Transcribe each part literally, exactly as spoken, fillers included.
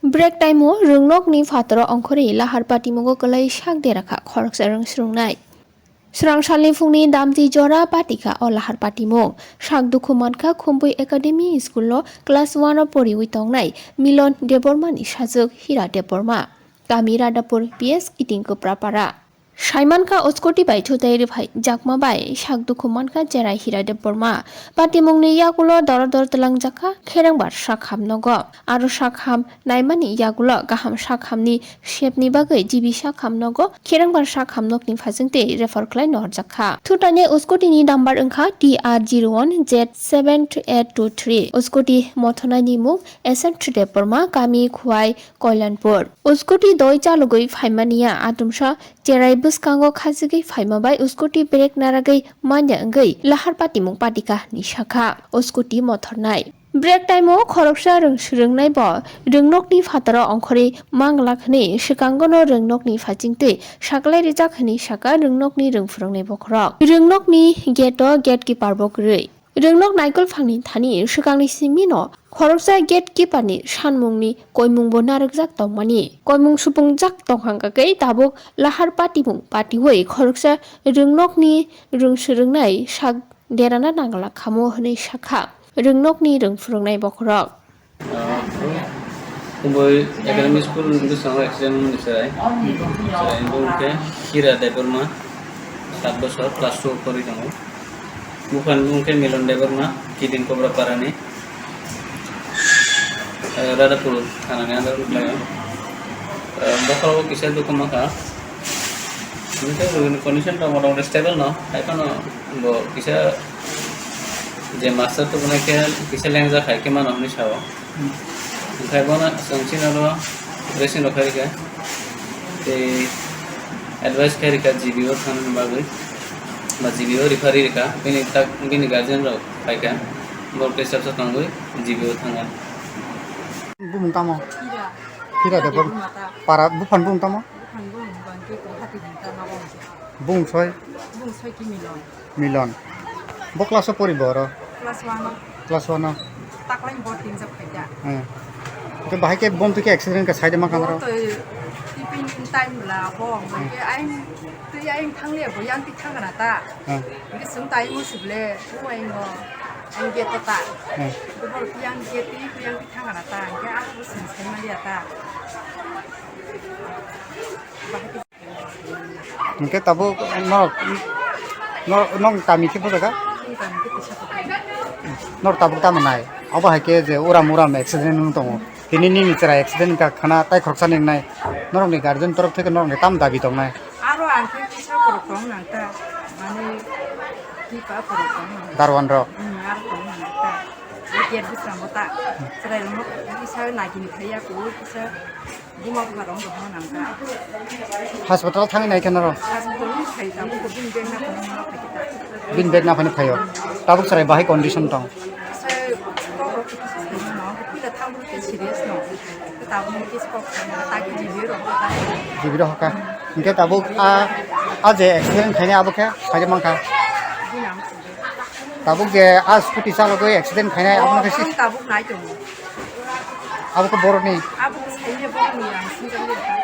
Break time-o rwngnokni phataro ongkhorwi lahar patimungo kwlai sak derakha khoroksa rwng swrwngnai. Swrangsalni phungni damti jora patikha o lahar patimung. Sak dukhu mankha Khumpui Academy School-o class one-o poriwi tongnai Milon Debbarmani sajwk Hira Debbarma, kami Radhapur P S Kiting Kuprapara. Saimankha, o scooty bai thutai rwphai jakma bai sak dukhu mankha cherai Hira Debbarma. Patimungni yagulo dora dor twlangjakha kherengbar sakham nogo. Aro sakham naimani yagulo kaham sakhamni sepni bagwi G B sakham nogo kherengbar sakham nokni phajwngtwi refer khlai norjakha. Thutani o scooty ni number wngkha T R zero one Z seven eight two three. O scooty mothornaini mung S M Debbarma, kami Khwai Koilanpur. O scooty doi chalogwi phaimani ya atumsa cherai bwskango khachigwi phaima bai o scooty brake naragwi manya wngwi lahar patimung patikha hinwi sakha o scooty mothornai. Break time-o khoroksa rwng swrwngnai bo rwngnokni phataro ongkhorwi manglak hinwi swkangono rwngnokni phachingtwi saklai rijak hinwi sakha rwngnokni rwng phwrwngnai bokhorok. Rwngnokni gate-o gatekeeper bo kwrwi. Rwngnok naikol phangni thani swkangni simino khoroksa gatekeeper-ni sanmungni koimungbo narwkjak tongmani. Koimung supungjak tongkha hwnkhe tabuk lahar patimung patiwi khoroksa rwngnokni rwng swrwngnai sak derana nangla khamo hwnwi sakha rwngnokni rwng phwrwngnai bokhorok. Kumboi Academy School bwskango accident wngmani chwrai. Chwrai wngkhe Hira Debbarma, sat bosor, class two pori tongo. Buphani mung khe Milon Debbarma, Kiding Kobraparani, eh, Radhapur thanani under o khlaio. Eh, bokhorok kisa dukhu mankha. Hwnkhe bini condition rok motamoti stable no, hai phano bo kisa je master tubunai khe kisa lengjak hai khe mano hwnwi sao. Hwnkhe bono chwng chini oro dressing rok khai rikha. Tei advice khai rikha G B o thangna bagwi. Ba G B o refer rikha. Bini tak, bini guardian rok phaikha. Borok tei chapsa tongwi G B o thangkha. Bumung tamo? Hira. Hira de bor-, Hira de bumata. Para buphang bumung tamo? Buphang bumung bangkhe kok hati bumta nogo. Bumung soi? Bumung soi ki Milon. Milon. Bo class o pori bo oro? Class one o. Class one o. Taklai bo tinjak phaikha. Hmm. To bahai khe bom to khe accident ka side ma kamaro? Bo to tiffin time bla bo, hmm, hwnkhe aing twi aing thangle bo yang tik thangana ta. Hmm. Hwnkhe chwng tai mo sible, bo aing bo, aing gate to ta. Hmm. Bo yang gate twi yang tik thangana ta, hwnkhe ang bo chwng sai maliya ta. Bahai khe Hwnkhe tabuk norok, nor-, nong kami khe bo jaga? Norok tabuk tamo nai? Obo hai khe je uram uram accident wng tongo. Tini nini chwrai accident wngkha khana tai khoroksa ni wngnai. Norokni guardian torof theke norokni tamo dabi tongnai? Aro ang khe kisa borok tong nang ta. Mane, tipa borok tong nang. Darwan rok? Hmm, aro tong nang ta. Gate bwskango ta. Chwrai rokno kisa nagini thaiya, kisa. Buma buma rong rok no nang ta. Hospital thangwi nai khe norok? Hospital ni phai tabuk bo bini bag naphano ma phai ta. Bini bag naphano phaio. Tabuk chwrai bahai condition tong? Sai kok rok kisa sai no, pila thang bwlwi khe serious no. Tabuk ni kisa kok sai no, ta khe G B rok ta. G B rok ka. Hwnkhe tabuk a, a je accident khainai abo khe phai mankha. Bini ang sidi. Tabuk je a scooty chalogwi accident khainai abo khe si. Ang tabuk nai tongo. Abo khe borokni? Abo khe saini borokni, ang sinjak liya.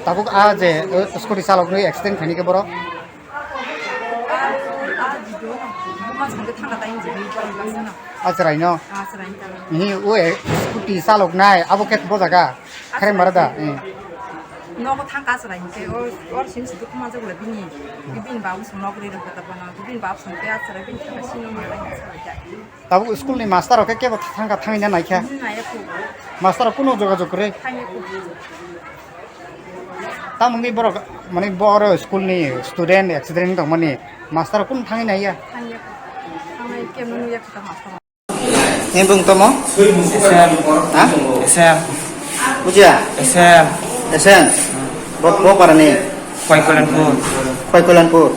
Tabuk a je, uh, scooty chaloknwi accident khaini khe borok? A, a, video no. Buma songke thangka ta injini borok baksa no. A chwraino? A chwraino ta. Ni o e, scooty chaloknai abo khe bo jaga? Khereng bara da? Eh. Nogo thangka chwrai hinkhe, o, or sini si dukhu manjak le bini. Bini babu song nok ri rokha ta bono. Bini babu song khe a chwrai bini thangka sino manai chwrai ta. Tabuk school ni master rok khe kebo thangka thangwi na naikha? Hmm, naiya khu. Master rok kunu jogajog kwrwi? Thangya khu. Tamoni borok, mane, bo oro school ni student accident wng tongmani, master rok kunu thangwi naiya? Thangya khu. Thangnai kebo nungya khu ta master rok. Ni bung tomo? Esem. Ha? Esem. Bujiya? Esem. Esem? Bo, bo parani? Khwaikolanpur. Khwaikolanpur.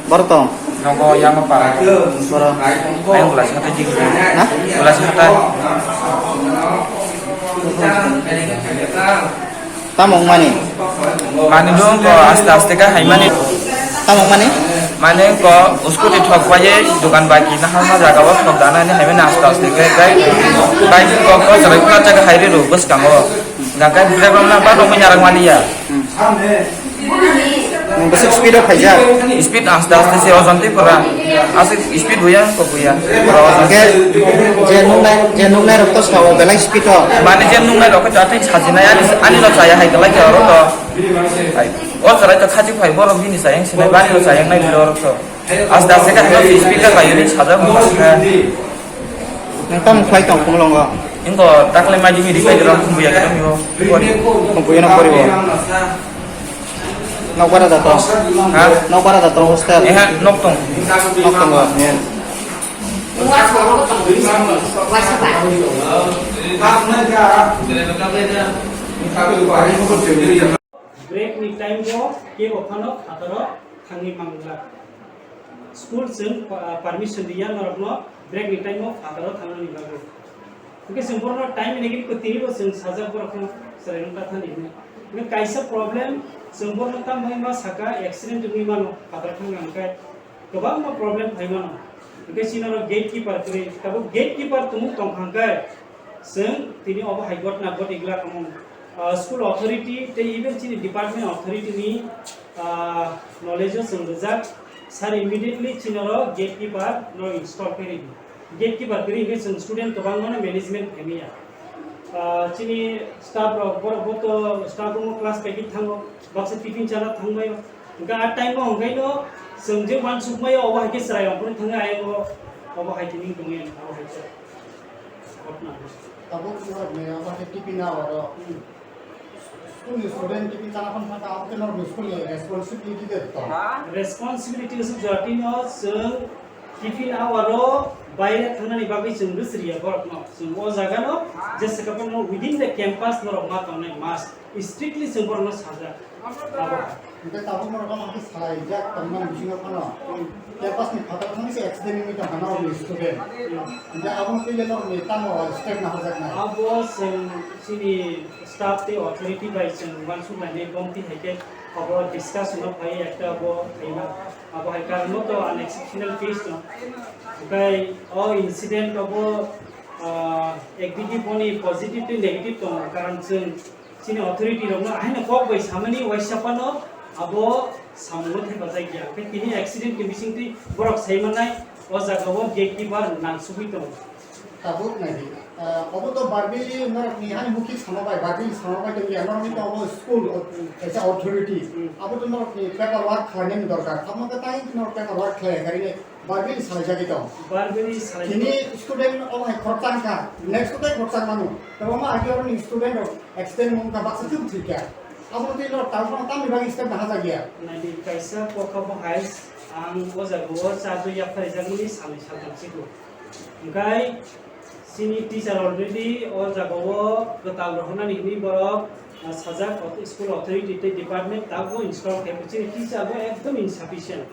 Borok tong? Nogo Yangma para. Borok? Ayang Gulasi hatai jigri. Ha? Gulasi hatai. Tamo wngmani? Mani dong ko aste aste ka haimani. Tamo wngmani? Mane ko scooty thok paye dukan baki na hama jaga o thok dana ni haibe nasta se kai kai. Bai ko ko sarai kula jaga haire ro bwskango. Ga kai bwrwi rok na ba rok narang maliya. Nung bwswk speed o khaijak? Speed aste aste se ojon tei pura. Aswk speed buya ko buya. Pura ojon. Hwnkhe je nungnai, je nungnai rok to sao belai speed o. Mane je nungnai rok to athai sajinai ani, ani no chaya hai kwlai khe oro to. Hai. O chwrai to khachi phai borok bini chayang sinai bani no chayang nai borok to. Aste aste khe speed ka kayuni sajak mokha. Nang tamo khlai tong phunglongo? Ingo takle maji midi kai dira khumbuya khe tongyo. Khumbuya nang poribo. Nok bara da to? Ha? Nok bara da to hostel? Eha, nok tong. Nok tongo. Break ni time o kebo phano phataro thangwi manglak. School chwng pa-, permission riya norokno break ni time o phataro thangnani bagwi. Hwnkhe chwng borokno time ni gini ko tini bo chwng sajak borokno chwrairok ta thani hwnwi. Hwnkhe kaisa problem chwng borokno tamo wngma saka accident wngwi mano phataro thangna hwnkhe kwbangma problem phai mano. Hwnkhe chini oro gatekeeper kwrwi, tabuk gatekeeper tongmung tongkha hwnkhe, chwng tini obo hai gotna goti glak omo, ah, school authority tei even chini department authority ni, ah, knowledge o chwng rijak, sir immediately chini oro gatekeeper no install khe ridi. Gatekeeper kwrwi hwnkhe chwng student kwbangma no management khaimaya. Ah, chini staff rok, borok bo to staff room o class paikhe thango, baksa tiffin chana thangbaio. Hwnkhe a time o hwnkhe no chwng je uansukmaya obo hai khe chwrai rok phano thangwi ayang o, obo hai tini tongwi ang obo hai khe. Tabuk norokni omo khe tiffin hour o. Hmm. School ni student tiffin chana phano thangkha, abo khe norokni school ni responsibility de tong. Responsibility se jotino chwng tiffin hour o baire thangnani bagwi chwng rwchwriya borokno. Chwng o jaga no jesa khe phano within the campus norok ma tongnai must. Strictly chwng borokno sajak. Abo. Hwnkhe tabuk norok omo khe salaijak tongmani bisingo phano campus ni phataro thangwi se accident wngwi tongkha norokni student. Hwnkhe abo twi le norokni tamo step naharjaknai? Abo chwng chini staff tei authority bai chwng uansuk lainai, bomti hai khe abo discussion o phai ekta abo khaima. Abo hai karon no to unexceptional case no. Hwnkhe o incident abo, ah, ek digi boni positive tei negative tongo, karon chwng chini authority rokno ahaino kok bai samani waisa phano abo samungo thepajak ya. Hwnkhe tini accident ni bisingtwi borok sai mannai o jaga o gatekeeper nangsugwi tongo. Tabuk naidi, ah, obo to Barbili norokni hani mukhi sama bai, Barbili sama bai tongya, norokni to obo school, o, kaisa authority. Hmm. Abo to norokni paper work khlainani dorkar. Tamo khe tai norok paper work khlaiya, karine Barbili salaijagwi tong. Barbili salai- Tini student omo hai khoroksa wngkha, next to tai khoroksa manu. Kwbangma agi oroni student rok accident wngkha, baksa chwng thwikha. Abono twi norok tabuk phano tamni bagwi step nahajak ya. Naidi kaisa kokha bo hai ang o jaga o charwi yapharijak mani salni saltham siklo. Hwnkhe chini teacher already o jaga o kwtal rohornani hwnwi borok, ah, sajak auth-, school authority tei department tabuk install khe chini teacher bo ekdom insufficient.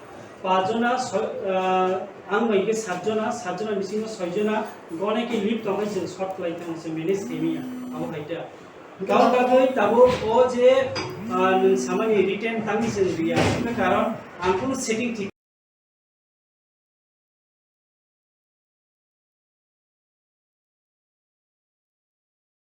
Pajona, soi-, ah, ang bai khe satjona, satjona bisingo soijona gone khe leave tongkhe chwng short khlai tongkhe chwng manage khaimaya abo hai ta. Tamo bagwi tabuk o je, ah, nwng samani written tangwi chwng riya, hwnkhe karon ang kunu setting thik